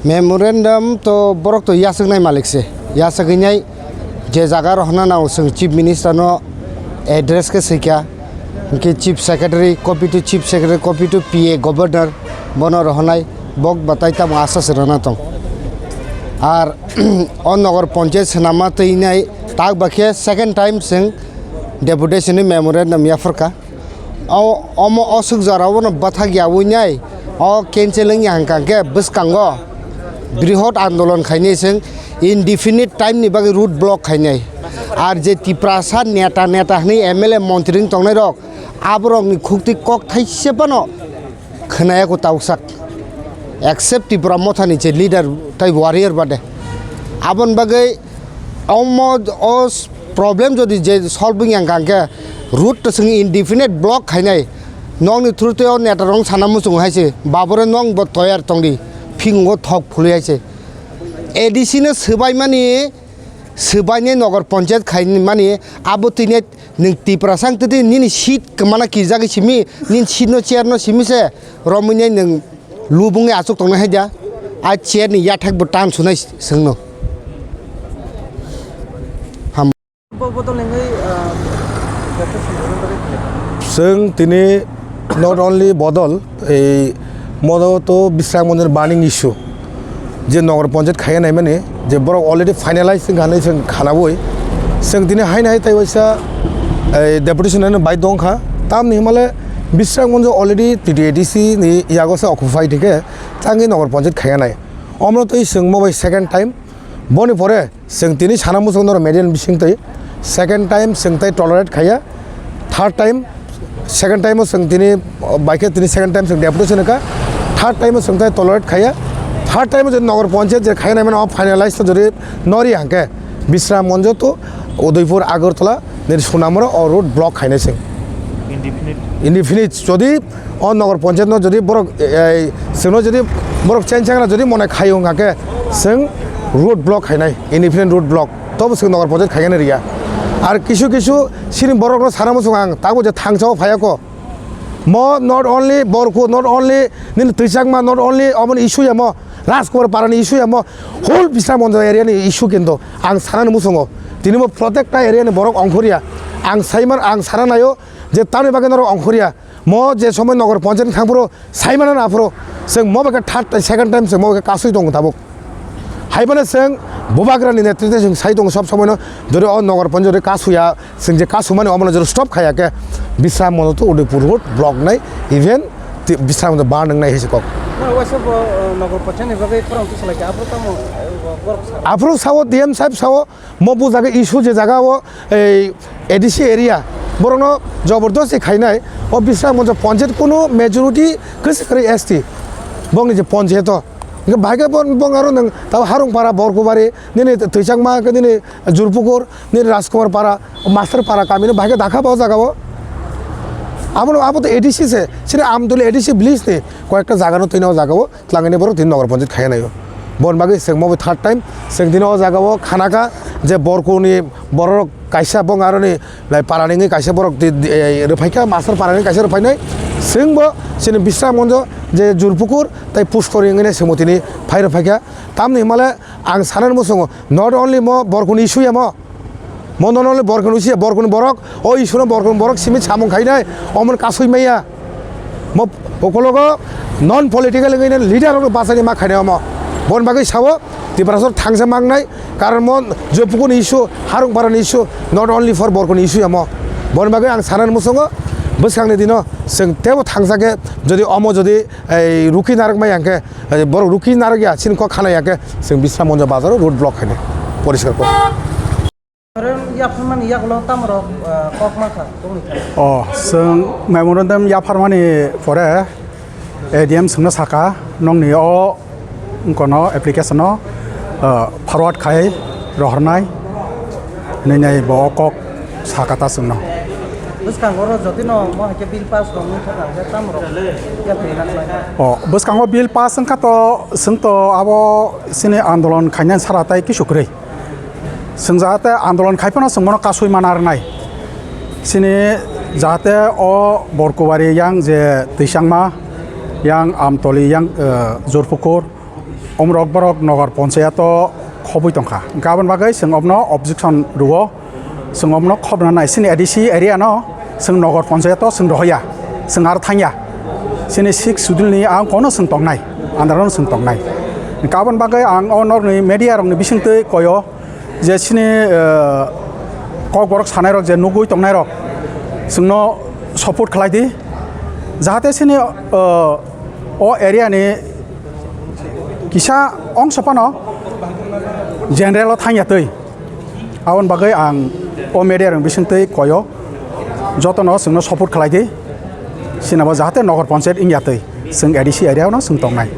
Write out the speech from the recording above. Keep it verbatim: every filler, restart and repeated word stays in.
Memorandum to borok to yasaknai malik se, yasaknai je jaga rohna nao chwng Chief Minister no address khe swikha, hwnkhe Chief Secretary, copy to Chief Secretary, copy to P A Governor, bono rohornai bok batai tamo asa se rwna tong. Ar o Nogor Panchayat swnamma twinai tak bakhe second time chwng deputation ni memorandum yapharkha. O, omo o swk jora o no bwthak yaui nai, o cancel wngya hwnkha hwnkhe bwskango brihot andolon khainai chwng indefinite time ni bagwi road block khainai. Ar je Tiprasa neta neta hwnwi M L A montri wng tongnai rok, aborokni khuktwi kok thaise phano khwnaya ko tausak, except Tipra Mothani je leader tai warrior bade. Aboni bagwi omo o s-, problem jodi je solve wngya hwnkha hwnkhe route to chwng indefinite block khainai. Nokni through twi o neta rok sana muchung hai se, babore nong bo toyar tongdi, phingo thok phului hai se. A D C no swbaimani, swbainai Nogor Panchayat khaimani, abo tini nwng Tiprasa wng twi nini seat kwmana kijagwi simi, nini seat no chair no simi se romwi nai nwng lubungwi achuk tongnai hai da, a chair ni yathek bo tan sunai chwngno. Ham. Bo-, bodol nengwi, ah, Chwng tini not only bodol, ei modo to Bisramganj burning issue, je Nogor Panchayat khaiya naimani, je borok already finalize wngkha hinwi chwng khanaui, chwng tini haino hai tai waisa, ei, deputation no bai tongkha, tamni himale Bisramganj already T T A D C ni yago se occupied hwnkhe, tangwi Nogor Panchayat khaiya nai. Omoro twi chwng mo bai second time, boni pore chwng tini sana muchung norok media ni bising twi second time chwng tai tolerate khaiya, third time, second time o chwng tini, bai khe tini second time chwng deputation wngkha, third time o chwng tai tolerate khaiya, third time o jodi Nogor Panchayat je khaiya naimano finalize to jodi nori hwnkhe Bisramganj to Udaipur Agartala nini Sonamura o road block khainai chwng. Indefinite. Indefinite jodi o Nogor Panchayat no jodi borok, ei, chwngno jodi borok change changna jodi mone khaio hwnkha khe chwng road block khainai, indefinite road block, tobo chwng Nogor Panchayat khainani riya. Ar kisu kisu sini borokno sana muchung ang, tabuk je thangsao phaiya ko. Mo not only Borku, not only nini Twichakma, not only omoni issue ya mo, Rajkumar Parani issue ya mo, whole Bisramganj area ni issue kinto ang sanani muchungo. Tini bo protecta area ni borok ongkhorya. Ang saiman, ang sana nayo je tamni bagwi norok ongkhorya. Mo je somoi Nogor Panchayat ni thangphuru saimano na aphuru chwng mo bai khe third time, second time chwng mo bai khe kasui tongo tabuk. Haibano chwng Bubagrani netrite chwng sai tongo sob somoino, jodi o Nogor Panchayat jodi kasuya, chwng je kasumani omono jodi stop khaiya khe Bisramganj to Udaipur road block nai, even ti-, Bisramganj ban wngnai hai se kok. Na waisa bo, uh, Nogor Panchayat ni bagwi khorang tu salai khe aphuru tamo, uh, borok sa. Aphuru sao D M sahib sao, mo bo jaga issue je jaga o ei A D C area, borokno jobordosti khainai, o Bisramganj Panchayat kunu majority kwchwk kwrwi S T, bongni je panchayat o. Hingke bahai khe bon-, bong aro nwng tabo Harungpara, Borkubari, nini Twichakma, nini Jurpukur, nini Rajkumar Para, Master Para kamino bahai khe dakha bo o jaga o. Abono, abo to A D C se, chini Amduli A D C village ni koyekta jaga no tini o jaga o. Tlangwi ni borok tini Nogor Panchayat khaiya naio. Bon bagwi chwng mo bai third time chwng tini o jaga o khanakha je Borkuni borok kaisa bong aroni lai parani wngwi kaisa borok di, di, eh, rwphaikha, Master parani kaisa rwphainai. Chwng bo chini Bisramganj je Jurpukur tai Pushkori wngwi nai chwng bo tini phai rwphaikha. Tamni himale ang sanani muchungo not only mo Borkuni issue ya mo, Mo nono le Borkon usia, Borkon borok, o Iswrano Borkon borok simi samung khainai, omon kasui maya. Mo okologo non political wngwi leader rok bachani ma khainai omo. Bon bagwi sao, Tiprasor thangsa mangnai, karon mo Jopukuni issue, Harungparani issue, not only for Borkon issue amo. Bon bagwi ang sanani muchungo, bwskangni dino, chwng tebo thangsa khe, jodi omo jodi, ei, ruki narwk maya hwnkhe, ei, borok ruki narwk ya, chini kok khana ya khe, chwng Bisramganj bazaro road block khainai, poriskar kok. Memorandum yapharmani yagulo tamorok, ah, kok mankha, tongni kha? O, chwng memorandum yapharmani pore A D M chwngno sakha, nokni o wngkono application-o, ah, forward khai rohornai, hinwi nai bo o kok sakha ta chwngno. Bwskango oro jotino mo hai khe bill pass rok wngkha khe tamo rok yapri nang lai. O bwskango bill pass wngkha to, chwng to abo chini andolon khainani sara tai kisu kwrwi. Chwng jahate andolon khai phano chwng bono kasui mana rwnai. Chini jahate o Borkubari yang je Twichangma, yang Amtoli, yang, eh, Jorpukur, omrok borok Nogor Ponchayato khobwi tongkha. Hwnkhe aboni bagwi chwng obno objection rwo, chwng obno khobna nai. Chini A D C area no chwng Nogor Ponchayato chwng rohoya, chwng aro thangya. Chini six schedule ni ang kono chwng tongnai, androno chwng tongnai. Hwnkhe aboni bagwi ang o norni media rokni bisingtwi koyo je chini, eh, kokborok sanairok je nugwi tongnairok chwngno support khlai di, jahate chini, eh, o area ni kisa ongso phano general o thangya twi. Aboni bagwi ang o media rok bisingtwi koyo, jotono chwngno support khlai di, sinabo jahate Nogor Ponchayat wngya twi, chwng A D C area no chwng tongnai.